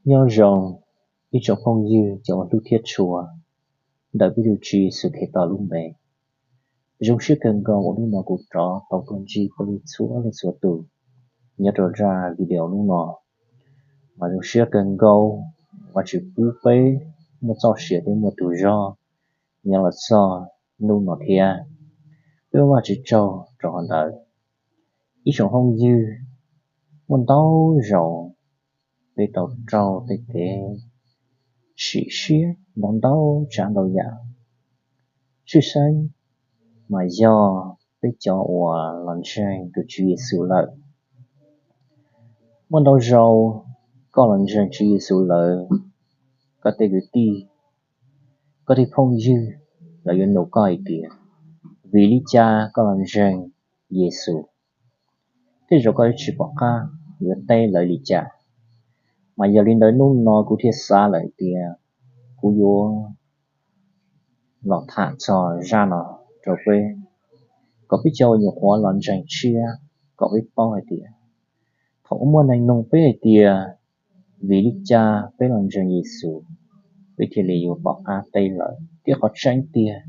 Nyob zoo ib tsoom phooj ywg cov uas hlub thiab tshua ntawm peb tus Tswv Yexus Khetos lub npe. Zoo siab kawg nkaus uas hnub no kuv rov tau tuaj ntsib peb txhua leej txhua tus nyob rau zaj video hnub no. Mas zoo siab kawg nkaus, Vajtswv pub peb muaj txoj sia thiab muaj tus zog nyob los txog hnub no thiab. Peb ua Vajtswv tsaug rau qhov ntawd. Ib tsoom phooj ywg, muaj ntau zaus peb tau raug tej kev sim siab ntau ntau tsav ntau yam. Tshwj xeeb mas yog peb cov uas los ntseeg tus Tswv Yexus lawm. Muaj ntau zaus koj los ntseeg Tswv Yexus lawm, koj tej kwv tij, koj tej phooj ywg lawv yuav nug koj hais tias, vim li cas koj los ntseeg Yexus? Tej zaum koj yuav tsis pom qab yuav teb lawv li cas. Mas yog li ntawd hnub no kuv thiaj xav lawm hais tias kuv yuav los tham txog zaj no rau peb, kom peb cov uas nyuam qhuav los ntseeg tshiab kom peb paub hais tias thaum uas muaj neeg nug peb hais tias vim li cas peb los ntseeg Yexus, peb thiaj li yuav pom qab teb lawv, thiab qhov tseeb tiag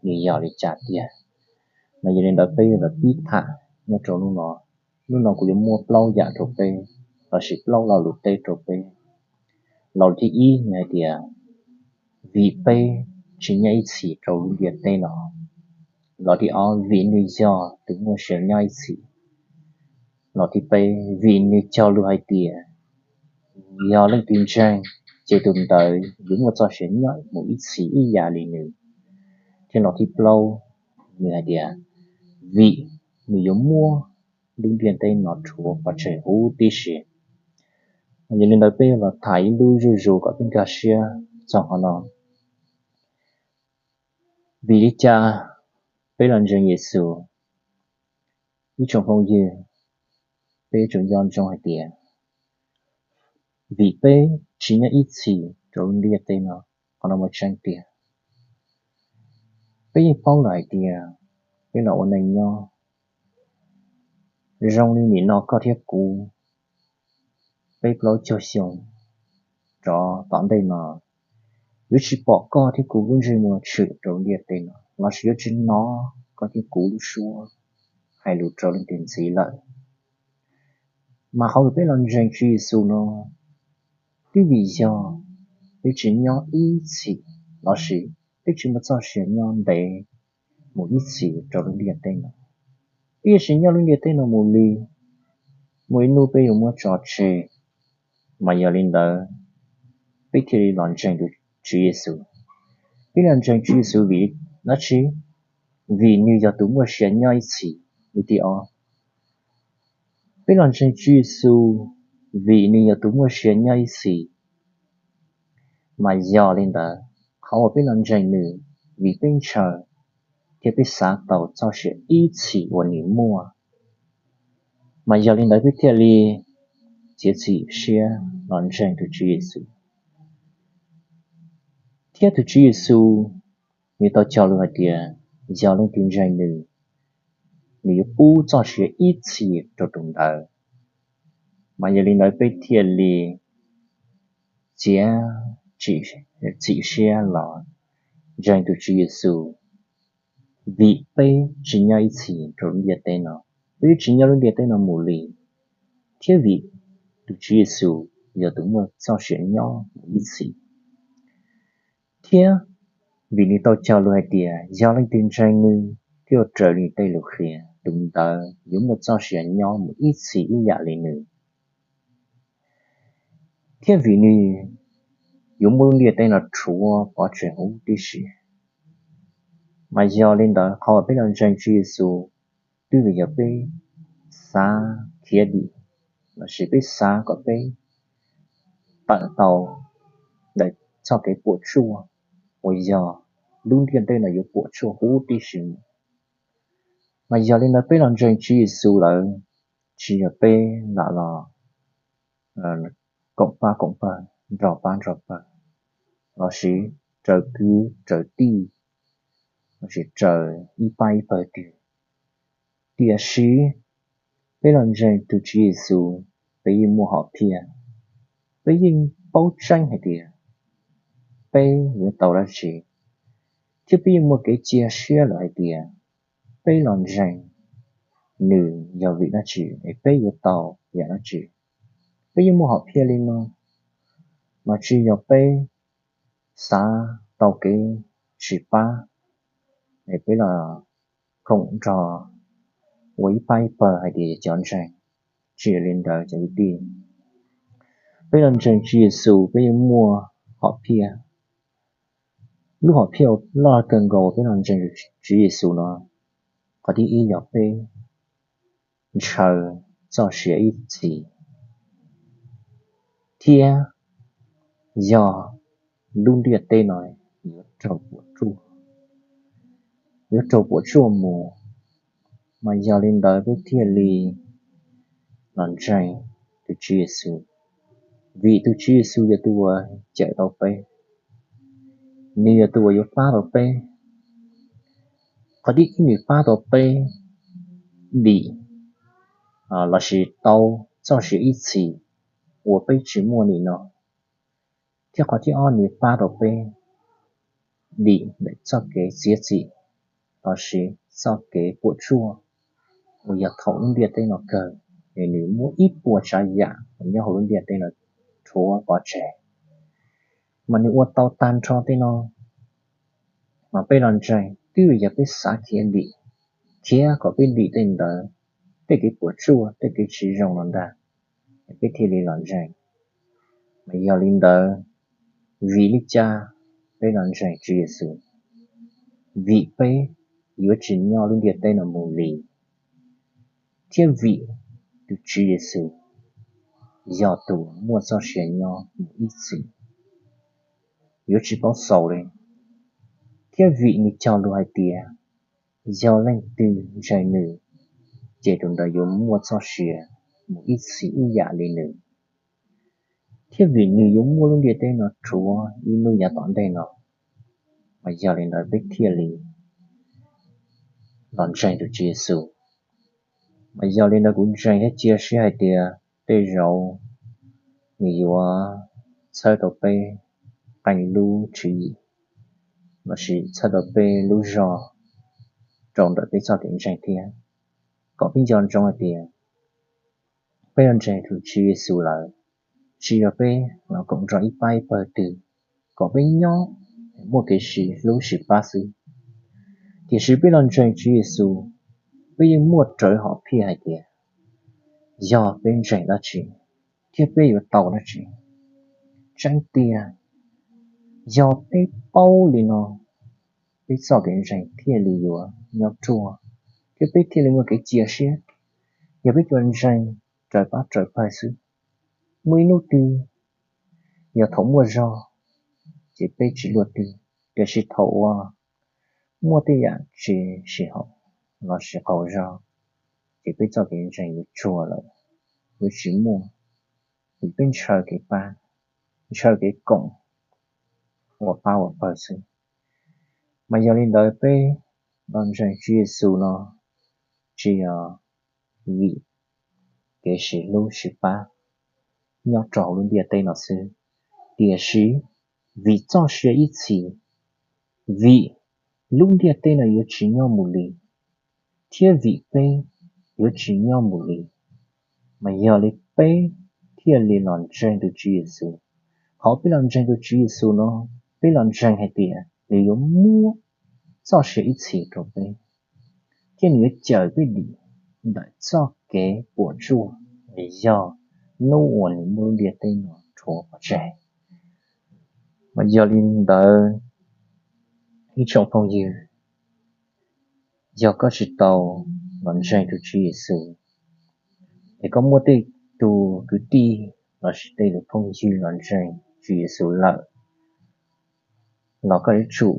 nws yog li cas tiag. Mas yog li ntawd peb yuav los pib tham nyob rau hnub no. Hnub no kuv yuav muaj plaub yam rau peb, los sis plaub lo lus teb rau peb. Lo thib ib nws hais tias, vim peb tsis nyob ib txhis rau lub ntiaj teb no. Lo thib ob, vim nws yog tus muaj sia nyob ib txhis. Lo thib peb, vim nws cog lus hais tias yog leej twg ntseeg, ces tus ntawd yuav muaj txoj sia nyob mus ib txhis ib yam li nws. Thiab lo thib plaub, nws hais tias vim nws yuav muab lub ntiaj teb no rhuav pov tseg huv tib si. Yog li ntawd peb los tham ib lub zuj zus kom peb nkag siab txog qhov no. Vim li cas peb los ntseeg Yexus? Ib tsoom phooj ywg, peb yuav tsum nco ntsoov hais tias vim peb tsis nyob ib txhis rau lub ntiaj teb no, qhov no muaj tseeb tiag. Peb yeej paub lawm hais tias peb los ua neej nyob zoo li nim no koj thiab kuv, peb plaub caug xyoo rov tom ntej no, yuav tsis pom koj thiab kuv lub ntsej muag tshwm rau lub ntiaj teb no, los sis yuav tsis hnov koj thiab kuv lub suab hais lus rau leej twg ntxiv lawm. Mas qhov uas peb los ntseeg Tswv Yexus no, twb vim yog peb tsis nyob ib txhis, los sis peb tsis muaj txoj sia nyob ntev mus ib txhis rau lub ntiaj teb no. Peb yuav tsis nyob lub ntiaj teb no mus li, muaj ib hnub peb yuav muab tso tseg. Mas yog li ntawd, peb thiaj li los ntseeg tus Tswv Yexus. Peb los ntseeg Tswv Yexus vim dab tsi? Vim nws yog tus muaj sia nyob ib txhis. Lub thib ob, peb los ntseeg Tswv Yexus vim nws yog tus muaj sia nyob ib txhis. Mas yog li ntawd, qhov uas peb los ntseeg nws, vim peb ntshaw thiab peb xav tau txoj sia ib txhis uas nws muaj. Mas yog li ntawd peb thiaj li txiav txim siab los ntseeg tus Tswv Yexus. Thiab tus Tswv Yexus nws tau cog lus hais tias yog leej twg ntseeg nws, nws yuav pub txoj sia ib txhis rau tus ntawd. Mas yog li ntawd peb thiaj li txiav txim siab los ntseeg tus Tswv Yexus, vim peb tsis nyob ib txhis rau lub ntiaj teb no, peb tsis nyob lub ntiaj teb no mus li, thiab vim tus Tswv Yexus yog tus muaj txoj sia nyob mus ib txhis. Thiab vim nws tau cog lus hais tias yog leej twg ntseeg nws thiab ua raws li tej lus qhia, tus ntawd yuav muaj txoj sia nyob mus ib txhis ib yam li nws. Thiab vim nws yuav muab lub ntiaj teb no rhuav pov tseg huv tib si. Mas yog li ntawd qhov uas peb los ntseeg Tswv Yexus twb vim yog peb xav khiav dim, los sis peb xav kom peb tawm tau ntawm txoj kev puas tsuaj uas yog lub ntiaj teb no yuav puas tsuaj huv tib si. Mas yog li ntawd peb los ntseeg Tswv Yexus lawm, tsis yog peb lam los koom pab koom pawg, nrog pab nrog pawg, los sis raws kwv raws tij, los sis raws ib pab ib pawg twg. Tiam sis peb los ntseeg tus Tswv Yexus, peb yeej muaj hom phiaj, peb yeej paub tseeb hais tias peb yuav tau dab tsi, thiab peb yeej muaj kev cia siab lawm hais tias peb los ntseeg nws yog vim dab tsi es peb yuav tau yam dab tsi. Peb yeej muaj hom phiaj li no, mas tsis yog peb xav tau kev tsis pab es peb los koom nrog ua ib pab ib pawg hais tias yog cov ntseeg. Tsis yog li ntawd cov kwv tij. Peb los ntseeg Tswv Yexus peb yeej muaj hom phiaj. Lub hom phiaj loj kawg nkaus peb los ntseeg Tswv Yexus no, qhov thib ib yog peb ntshaw txoj sia ib txhis, thiab yog lub ntiaj teb no yuav raug puas tsuaj, yuav raug puas tsuaj mus. Mas yog li ntawd peb thiaj li los ntseeg tus Tswv Yexus, vim tus Tswv Yexus yog tus uas cawm tau peb, nws yog tus uas yuav pab tau peb. Qhov thib ib, nws pab tau peb dim lossis tau txoj sia ib txhis uas peb tsis muaj nim no, thiab qhov thib ob, nws pab tau peb dim ntawm txoj kev txiav txim lossis txoj kev puas tsuaj uas yog thaum lub ntiaj teb no kawg, es nws muab ib puas tsav yam uas nyob hauv lub ntiaj teb no rhuav pov tseg, mas nws ua tau tag nrho tej no. Mas peb los ntseeg twb yog peb xav khiav dim, khiav kom peb dim tej ntawd, tej kev puas tsuaj, tej kev tsis zoo no ntag, es peb thiaj li los ntseeg. Mas yog li ntawd, vim li cas peb los ntseeg Tswv Yexus? Vim peb yuav tsis nyob lub ntiaj teb no mus li, thiab vim tus Tswv Yexus yog tus muaj txoj sia nyob mus ib txhis, yuav tsis paub xaus li, thiab vim nws cog lus hais tias yog leej twg ntseeg nws, ces tus ntawd yuav muaj txoj sia mus ib txhis ib yam li nws, thiab vim nws yuav muab lub ntiaj teb no rhuav ib hnub yav tom ntej no. Mas yog li ntawd peb thiaj li los ntseeg tus Tswv Yexus. Mas yog li ntawd kuv ntseeg thiab cia siab hais tias tej zaum nws yuav txhawb tau peb qee lub tswv yim lossis txhawb tau peb lub zog rau ntawm peb txoj kev ntseeg thiab. Kom peb nco ntsoov hais tias peb los ntseeg tus Tswv Yexus lawm, tsis yog peb los koom nrog ib pab ib pawg twg kom peb nyob muaj kev sib hlub sib pab xwb, tiam sis peb los ntseeg Tswv Yexus, peb yeej muaj rawv hom phiaj hais tias yog peb ntseeg dab tsi thiab peb yuav tau dab tsi. Tseeb tiag, yog peb paub li no, peb txoj kev ntseeg thiaj li yuav nyob ruaj, thiab peb thiaj li muaj kev cia siab. Yog peb tsuas ntseeg raws pab raws pawg xwb, muaj ib hnub twg yog thaum muaj zog ces peb tsis luaj twg, tiam sis thaum uas muaj tej yam tsis sib haum lossis qaug zog, ces peb txoj kev ntseeg yuav tsuag lawm, yuav tsis muaj, vim peb ntshaw kev pab, ntshaw kev koom ua pab ua pawg xwb. Mas yog li ntawd peb los ntseeg Tswv Yexus no tsis yog vim kev sib hlub sib pab nyob rau hauv lub ntiaj teb no xwb, tiam sis vim txoj sia ib txhis, vim lub ntiaj teb no yuav tsis nyob mus li, thiab vim peb yuav tsis nyob mus li, mas yog li peb thiaj li los ntseeg tus Tswv Yexus. Qhov peb los ntseeg tus Tswv Yexus no, peb los ntseeg hais tias nws yuav muab txoj sia ib txhis rau peb, thiab nws yuav cawm peb dim ntawm txoj kev puas tsuaj uas yog hnub uas nws muab lub ntiaj teb no rhuav pov tseg. Mas yog li ntawd, ib tsoom phooj ywg, yog koj tsis tau los ntseeg tus Tswv Yexus, es koj muaj tej tus kwv tij lossis tej tus phooj ywg los ntseeg Tswv Yexus lawm, los koj yuav tsum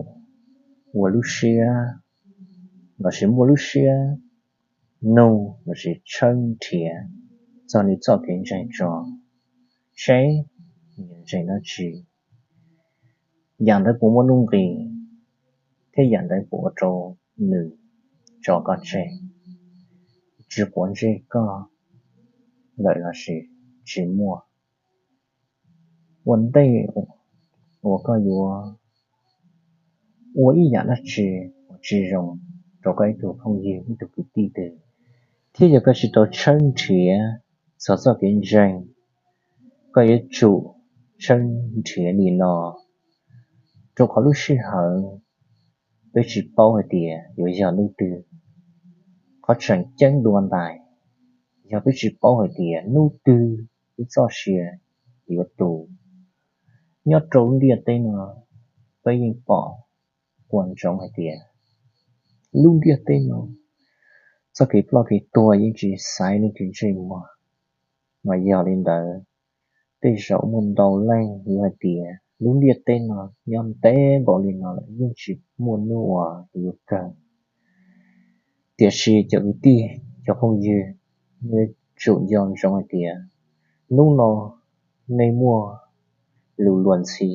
ua lub siab lossis muaj lub siab nug lossis tshawb nrhiav txog nws txoj kev ntseeg tso, seb nws ntseeg dab tsi, yam ntawd puas muaj nuj nqis, thiab yam ntawd puas ua rau nws tso koj tseg, tsis quav ntsej koj lawm lossis tsis muaj. ua ntej uas koj yuav ua ib yam dab tsi uas tsis zoo rau koj ib tug phooj ywg ib tug kwv tij twg, thiab yog koj tsis tau tshawb nrhiav txog txoj kev ntseeg, koj yuav tsum tshawb nrhiav li no, rau qhov lub sij hawm peb tsis paub hais tias yuav yog hnub twg. Qhov tseem ceeb dua ntais yog peb tsis paub hais tias hnub twg ib txoj sia yuav tu. Nyob rau lub ntiaj teb no, peb yeej pom ua ntsoov hais tias lub ntiaj teb no txoj kev ploj kev tuag yeej tsis xaiv leej twg ntsej muag. Mas yog li ntawd, tej zaum muaj ntau leej yuav hais tias lub ntiaj teb no nyob ntev npaum li no lawm yeej tsis muaj hnub uas yuav kawg. Tiam sis cov kwv tij, cov phooj ywg, nej tsum nco ntsoov hais tias hnub no nej muaj lus luag ntxhi,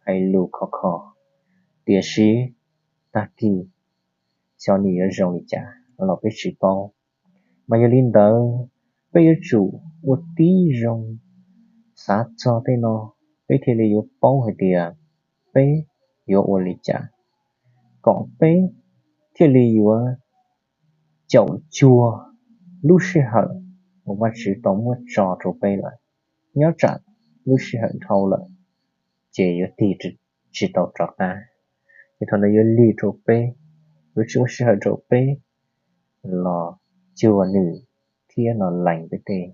hais lus khov kho, tiam sis tag kis xyov nws yuav zoo li cas los peb tsis paub. Mas yog li ntawd, peb yuav tsum ua tib zoo xav txog tej no, peb thiaj li yuav paub hais tias peb yuav ua li cas kom peb thiaj li yuav caum cuag lub sij hawm uas Vajtswv tau muab tso rau peb lawm. Nyob tsam lub sij hawm dhau lawm ces yuav tig tsis tau rov qab, ces thaum ntawd yuav lig rau peb, yuav tsis muaj sij hawm rau peb los cuag nws thiab los lees peb tej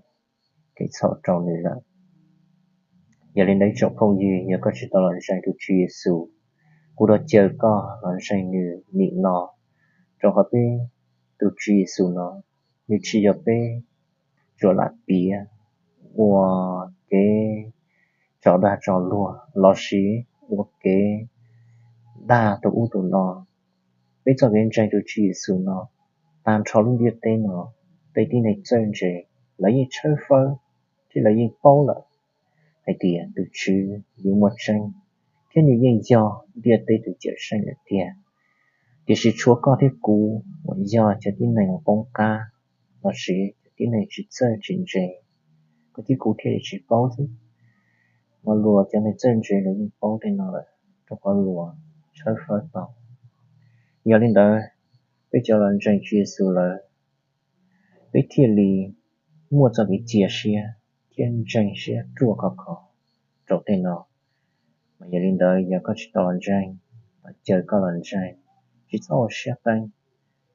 kev txhaum rau nws lawm. Yog li ntawd tsoom phooj ywg, yog koj tsis tau los ntseeg tus Tswv Yexus, kuv rov caw koj los ntseeg nws nim no, rau qhov peb tus Tswv Yexus no, nws tsis yog peb tsuas lam piav ua kev tso dag tso luag lossis ua kev dag tus ub tus no. Peb txoj kev ntseeg tus Tswv Yexus no, tag nrho lub ntiaj teb no, tej tib neeg txawj ntse, lawv yeej tshawb fawb thiab lawv yeej paub lawm hais tias tus Tswv yeej muaj tseeb thiab nws yeej yog ntiaj teb tus cawm seej lawm tiag. Tiam sis tshuav koj thiab kuv uas yog cov tib neeg uas poob qab lossis cov tib neeg tsis txawj tsis ntse, koj thiab kuv thiaj li tsis paub xwb. Mas luag cov neeg txawj ntse los yeej paub tej no lawm, rau qhov luag tshawb fawb tau. Yog li ntawd, peb cov los ntseeg Tswv Yexus lawm, peb thiaj li muaj txoj kev cia siab thiab ntseeg siab ruaj khov kho rau tej no. Mas yog li ntawd, yog koj tsis tau los ntseeg, los caw koj los ntseeg, tsis txhob ua siab qeeb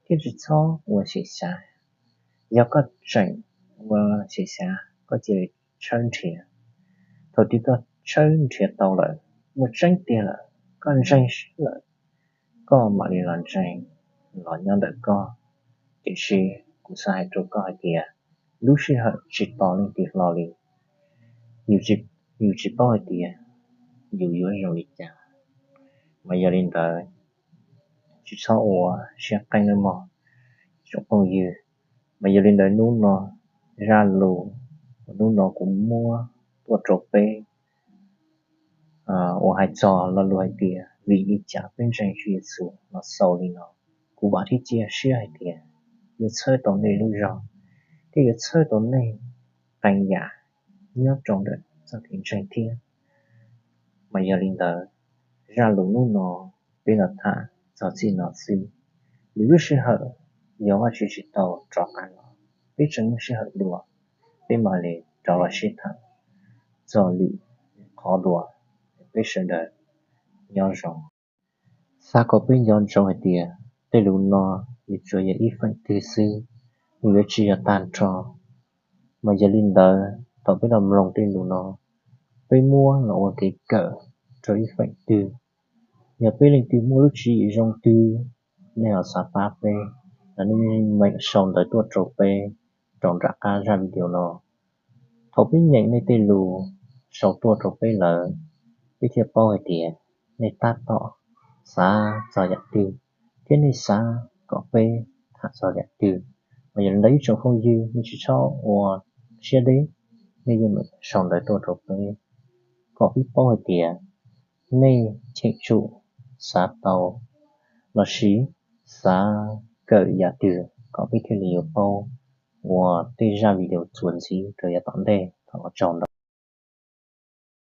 thiab tsis txhob ua xyem xyav. Yog koj tseem ua xyem xyav, koj cia li tshawb nrhiav. Thaum twg koj tshawb nrhiav tau lawm, muaj tseeb tiag lawm, koj ntseeg siab lawm, koj mam li los ntseeg los nyob ntawm koj. Tiam sis kuv xav hais rau koj hais tias lub sij hawm tsis tos leej twg hlo li. Yus tsis, yus tsis paub hais tias yus yuav zoo li cas. Mas yog li ntawd, tsis txhob ua siab qeeb nawb mog, tsoom phooj ywg. Mas yog li ntawd hnub no, zaj lus uas hnub no kuv muab tuaj rau peb uas hais txog lo lus hais tias vim li cas peb ntseeg Tswv Yexus los xaus li no. Kuv vam thiab cia siab hais tias yuav txhawb tau nej lub zog thiab yuav txhawb tau nej qee yam nyob rau ntawm txoj kev ntseeg thiab. Mas yog li ntawd, zaj lus hnub no peb los tham txog txij no xwb. Lwm lub sij hawm, yog Vajtswv tsis tau rov qab los, peb tseem muaj sij hawm dua, peb mam li rov los sib tham txog lwm qhov dua. Peb sawv daws nyob zoo. Xav kom peb nco ntsoov hais tias tej lus no nws tsuas yog ib feem twg xwb, nws yuav tsis yog tag nrho. Mas yog li ntawd, thaum peb los mloog tej lus no, peb muab los ua kev kawm rau ib feem twg. Yog peb leej twg muaj lub tswv yim zoo twg, nej ho xav pab peb, los nej meem sau ntawv tuaj rau peb rau nram qab zaj video no. Thaum peb nyeem nej tej lus sau tuaj rau peb lawm, peb thiaj paub hais tias nej tab tom xav txog yam twg thiab nej xav kom peb tham txog yam twg. Mas yog li ntawd ib tsoom phooj ywg, nej tsis txhob ua siab deb, nej yeej meem sau ntawv tuaj rau peb kom peb paub hais tias nej cheem tsum xav tau lossis xav kawm yam twg kom peb thiaj li yuav paub ua tej zaj video txuas ntxiv rau yav tom ntej. Thov ua tsaug ntau.